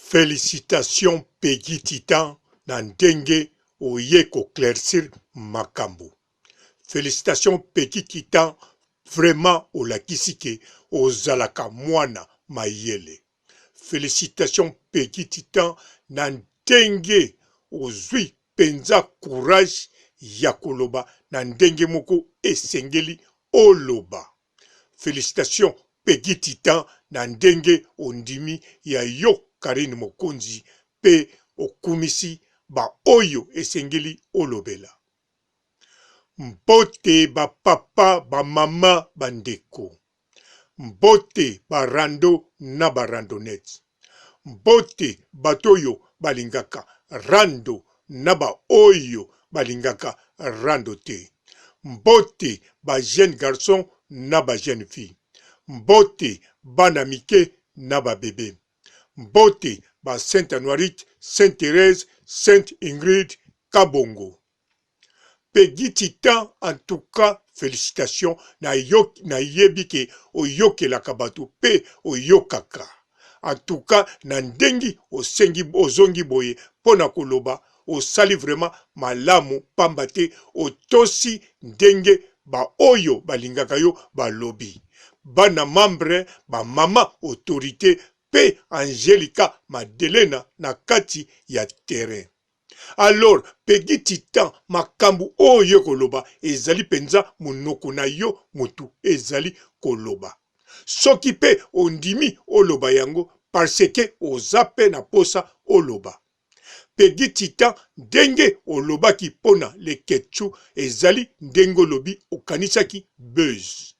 Felicitations Peguy Titan na ndenge oye ko claircir makambu. Felicitations Peguy Titan vraiment olakisi ke ozalaka mwana mayele. Felicitations Peguy Titan na ndenge ozui penza courage ya koloba na ndenge moko esengeli oloba. Felicitations Peguy Titan na ndenge ondimi ya yo Carine Mokonzi pe okumisi ba oyo esengeli olobela. Mbote ba papa ba mama ba ndeko. Mbote ba rando na ba randonnettes. Mbote bato oyo balingaka rando na ba oyo balingaka rando te. Mbote ba jeunes garçons na ba jeunes filles. Mbote bana mike na ba bebes. Mbote ba Sainte Anuarite, Sainte Therèse, Sainte Ingrid Kabongo. Peguy titan en tout cas felicitations na yebi ke oyokelaka batu pe oyokaka en tout cas na ndengi osengi ozongi boye pona koloba osali vraiment malamu pamba te otosi ndenge ba oyo balingaka yo balobi bana membre ba maman autorite pe Angelica Madelena na kati ya terrain. Alors Peguy Titan makambu oyo koloba ezali penza munoko na yo mutu ezali koloba. Soki pe ondimi oloba yango parce que oza pe na posa oloba. Peguy Titan ndenge olobaki pona Leketchou ezali ndenge olobi okanisaki buzz.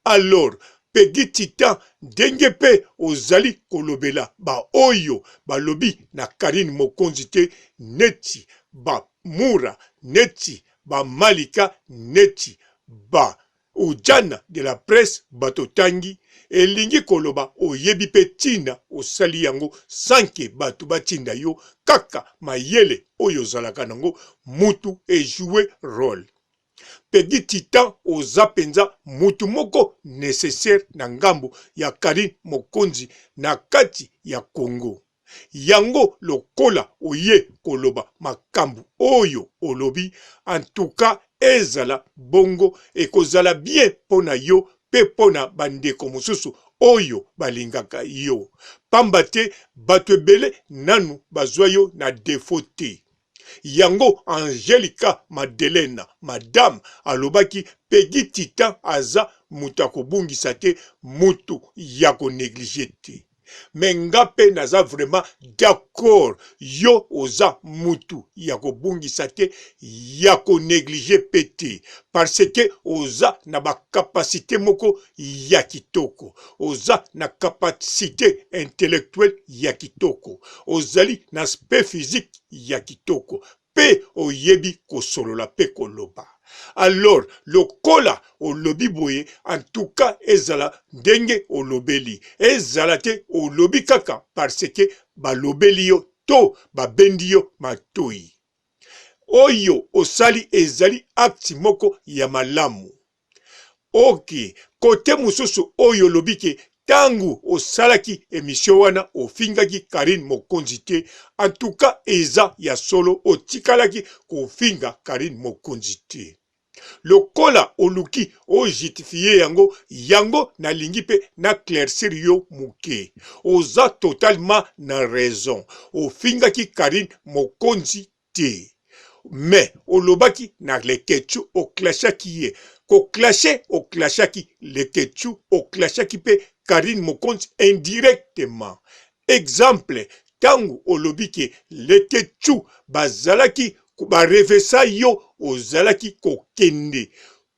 Alors Peguy Titan ndenge pe ozali kolobela ba oyo balobi na Carine Mokonzi te neti ba Mura neti ba Malika neti ba Ujana de la presse bato otangi elingi koloba oyebi pe tina osali yango sans que batu batinda yo kaka mayele oyo ozalaka nango mutu e jouer role. Peguy titan oza penza mutu moko necessaire na ngambo ya Carine mokonzi na kati ya Congo yango lokola oye koloba makambu oyo olobi en tout cas ezala bongo ekozala bien pona yo pe pona ba ndeko mosusu oyo balingaka yo pamba te batu ebele nanu bazua yo na defaut te. Yango Angelica Madelena madame alobaki Peguy Titan aza mutu ya kobungisa te mutu ya ko negliger te mais nga pe naza vraiment d'accord yo oza mutu ya kobungisa te ya ko negliger pe te parce que oza na ba capacite moko ya kitoko oza na capacite intellectuelle ya kitoko ozali na aspect physique ya kitoko pe oyebi kosolola pe koloba alors lokola olobi boye en tout cas ezala ndenge olobeli ezala te olobi kaka parce que balobeli yo to babendi yo matoyi oyo osali ezali acte moko ya malamu Ok cote mususu oyo olobi ke tangu osalaki emission wana ofingaki Carine mokonzi te en tout cas eza ya solo otikalaki kofinga Carine mokonzi te lokola oluki o jutifie yango yango nalingi pe na claircir yo muke oza totalement na raison ofingaki Carine mokonzi te mais olobaki na leketchou o clashaki ye ko clashe o clashaki leketchou o clashaki pe carine mokonzi indirectement exemple tangu olobi ke leketchou bazalaki ba revesa yo ozalaki kokende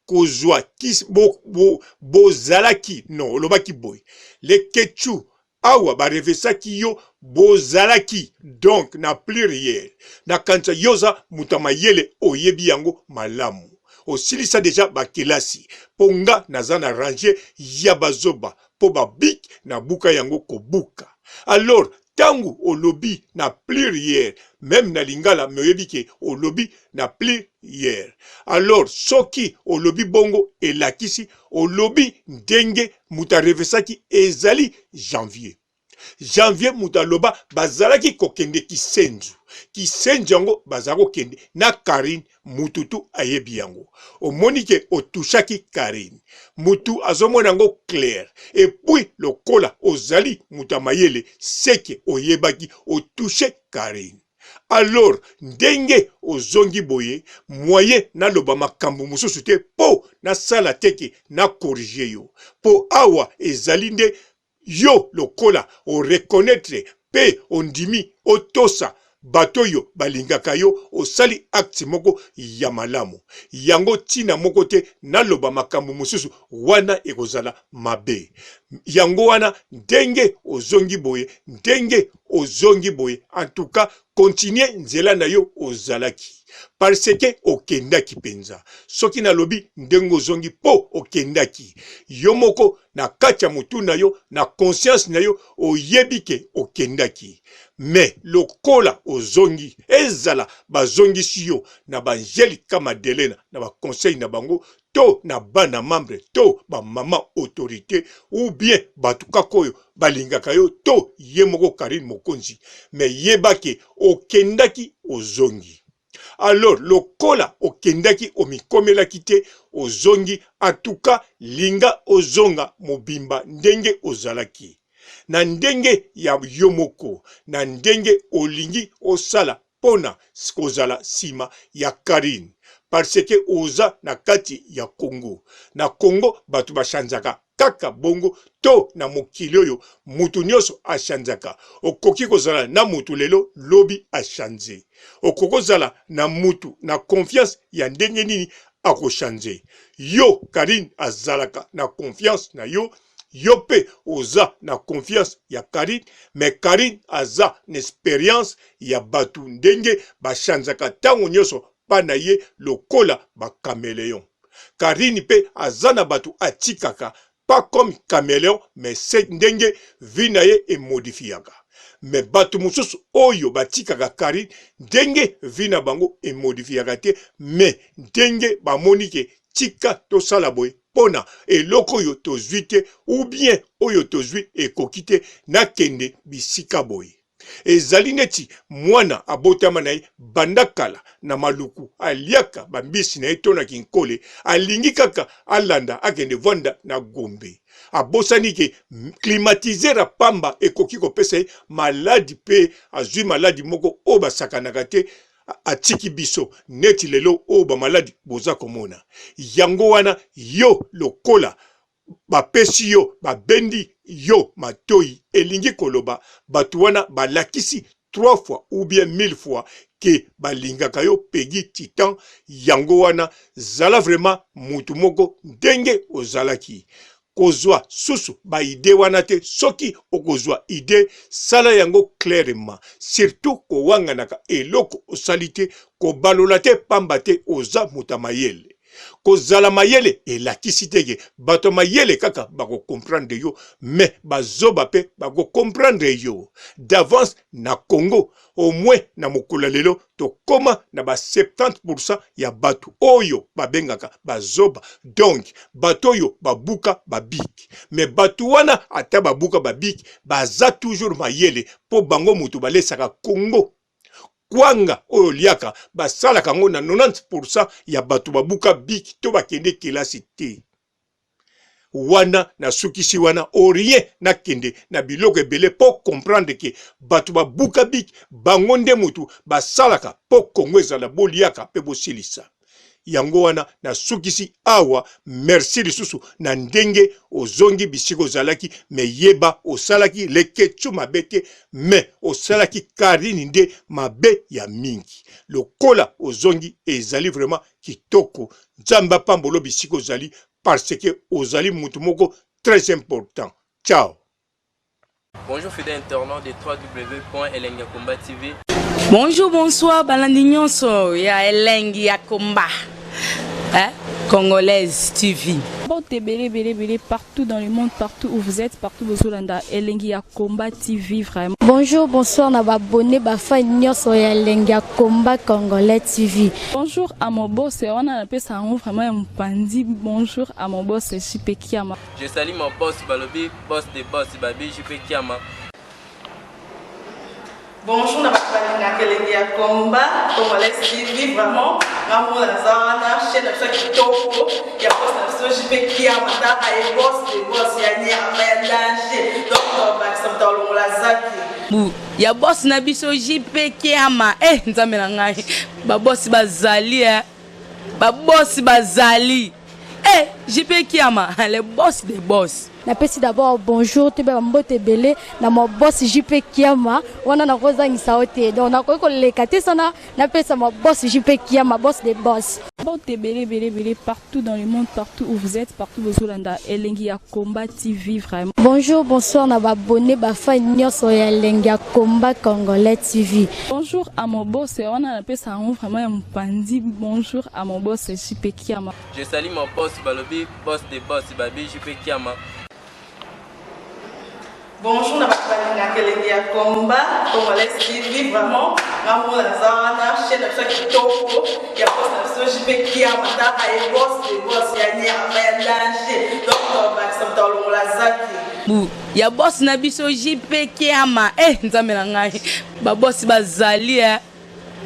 kozua kisi bo, bo, bozalaki non olobaki boye leketchou awa ba revesaki yo bozalaki donc na pluriel nakanisa yo oza moto ya mayele oyebi yango malamu osilisa deja ba kelasi po nga naza na range ya bazoba po ba bic nabuka yango kobuka alors tangu olobi na pluriel meme na lingala mais oyebi ke olobi na pluriel alors soki olobi bongo elakisi olobi ndenge moto arevesaki ezali janvier. Janvier moto aloba bazalaki kokende Kisenzu. Kisenzu yango bazalaki kokende na Carine mutu tu ayebi yango. Omoni ke otouchaki Carine. Mutu azomona yango clair. Et puis lokola ozali mutu ya mayele seke oyebaki otouche Carine. Alors ndenge ozongi boye moyen naloba makambu mosusu te po nasala te ke na corriger yo po awa ezali nde yo lokola o reconnaitre pe ondimi otosa bato oyo balingaka yo osali acte moko ya malamu yango tina moko te naloba makambu mosusu wana ekozala mabe yango wana ndenge ozongi boye ndenge ozongi boye en tout cas continuer nzela na yo ozalaki parce que okendaki penza soki nalobi ndenge ozongi po okendaki yo moko na kati ya mutu na yo na conscience na yo oyebi ke okendaki mais lokola ozongi ezala bazongisi yo na b'Angelica Madelena na ba conseil na bango to na bana membre to ba maman autorite ou bien batu kaka oyo balingaka yo to ye moko Carine Mokonzi mais yeba ke okendaki ozongi alors lokola okendaki omikomelaki te ozongi en tout cas linga ozonga mobimba ndenge ozalaki na ndenge ya yo moko na ndenge olingi osala pona kozala sima ya Carine parce que oza na kati ya Congo na Congo batu ba changeaka kaka bongo to na mokili oyo mutu nionso a changeaka okoki kozala na mutu lelo lobi a change okoki kozala na mutu na confiance ya ndenge nini ako change yo Carine azalaka na confiance na yo yo pe oza na confiance ya Carine mais Carine aza na experience ya batu ndenge ba changeaka tango nionso pa na ye lokola ba cameleon Carine pe aza na batu atikaka pas comme cameleon mais se ndenge vie na ye e modifiaka mais batu mosusu oyo batikaka Carine ndenge vie na bango e modifiaka te mais ndenge bamoni ke tika tosala boye pona eloko oyo tozui te ou bien oyo tozui ekoki te nakende bisika boye. Ezali neti mwana abotama na ye banda kala na maluku aliaka ba mbisi na ye to na kinkole alingi kaka alanda akende vanda na gombe abosani ke climatiseur ya pamba ekoki kopesa ye maladi pe azui maladi moko oyo basakanaka te atiki biso neti lelo oyo ba maladi boza komona yango wana yo lokola bapesi yo babendi yo matoyi elingi koloba batu wana balakisi 3 fois ou bien 1000 fois ke balingaka yo Peggy Titan yango wana zala vraiment mutu moko ndenge ozalaki kozua susu ba idee wana te soki okozua idee sala yango clairement surtout kowanganaka eloko osali te kobalola te pamba te oza moto ya mayele kozala mayele elakisi te ke bato ya mayele kaka bako comprendre yo mais bazoba pe bako comprendre yo d'avance na Congo au moins na mokolo ya lelo tokoma na ba 70% ya bato oyo babengaka bazoba donc bato oyo babuka ba bic mais bato wana ata babuka ba bic baza toujours mayele po bango moto balesaka Congo kwanga oyo oliaka basalaka yango na 90% ya bato babuka bic to bakende kelasi te wana nasukisi wana au rien nakende na biloko ebele po comprendre ke bato babuka bic bango nde mutu basalaka po Congo ezala boliaka pe bosilisa yango wana nasukisi awa merci lisusu na ndenge ozongi bisika ozalaki me yeba osalaki leketchou mabe te me osalaki Carine nde mabe ya mingi lokola ozongi ezali vraiment kitoko nzambe apambolo bisika ozali parce que ozali mutu moko très important ciao Bonjour fidèle internaute de www.elengiyakomba TV. Bonjour, bonsoir, balandi nyonso ya elengi ya komba. Hein? Congolaise TV. Mbote ebele ebele ebele partout dans le monde partout où vous êtes partout bozolanda elengi ya combat TV vraiment. Bonjour, bonsoir na ba abonné ba fan nyonso ya elengi ya combat congolais TV. Bonjour à mon boss wana napesa yango vraiment ya mopanzi bonjour à mon boss JP Kiama. Je salue mon boss balobi boss de boss babi JP Kiama. Bonjour na bato balingaka elengi ya combat congolais TV. Vraiment, ngambo naza wana, chaîne na biso ya kitoko ya boss na biso JP Kiama, taka ye boss de boss ya nyama ya danger. Donc tobakisa moto alongola zaki Bu ya boss na biso JP Kiama. Eh, Nzambe na ngai, babosi bazali, eh. Babosi bazali, eh, JP Kiama, le boss des boss. Napesi d'abord bonjour, toyeba bambote ebele na ma boss JP Kiama. Wana nakozangisa yo te, donc nakoki koleka te sana napesa ma boss JP Kiama, boss de boss. Mbote ebele ebele ebele partout dans le monde, partout où vous êtes, partout bozolanda Elengi ya Combat TV vraiment. Bonjour, bonsoir na baabonnés, bafans nyonso ya Elengi ya Combat Congolais TV. Bonjour à mon boss, wana napesa yango vraiment ya mopanzi. Bonjour à mon boss JP Kiama. Je salue mon boss balobi boss de boss babi JP Kiama. Bonjour na bato balingaka elengi ya combat congolais TV. Vraiment, ngambo naza wana, chaîne na biso ya kitoko ya boss na biso JP Kiama, taka ye boss de boss ya nyama ya danger. Donc tobakisa moto alongola zaki Bu ya boss na biso JP Kiama. Eh, Nzambe na ngai, babosi bazali, eh.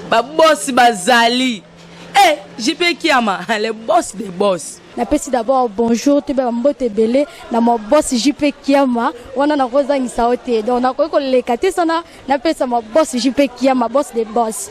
Babosi bazali, eh, JP Kiama, le boss des boss. Napesi d'abord bonjour, toyeba bambote ebele na ma boss JP Kiama. Wana nakozangisa yo te, donc nakoki koleka te sana napesa ma boss JP Kiama, boss de boss.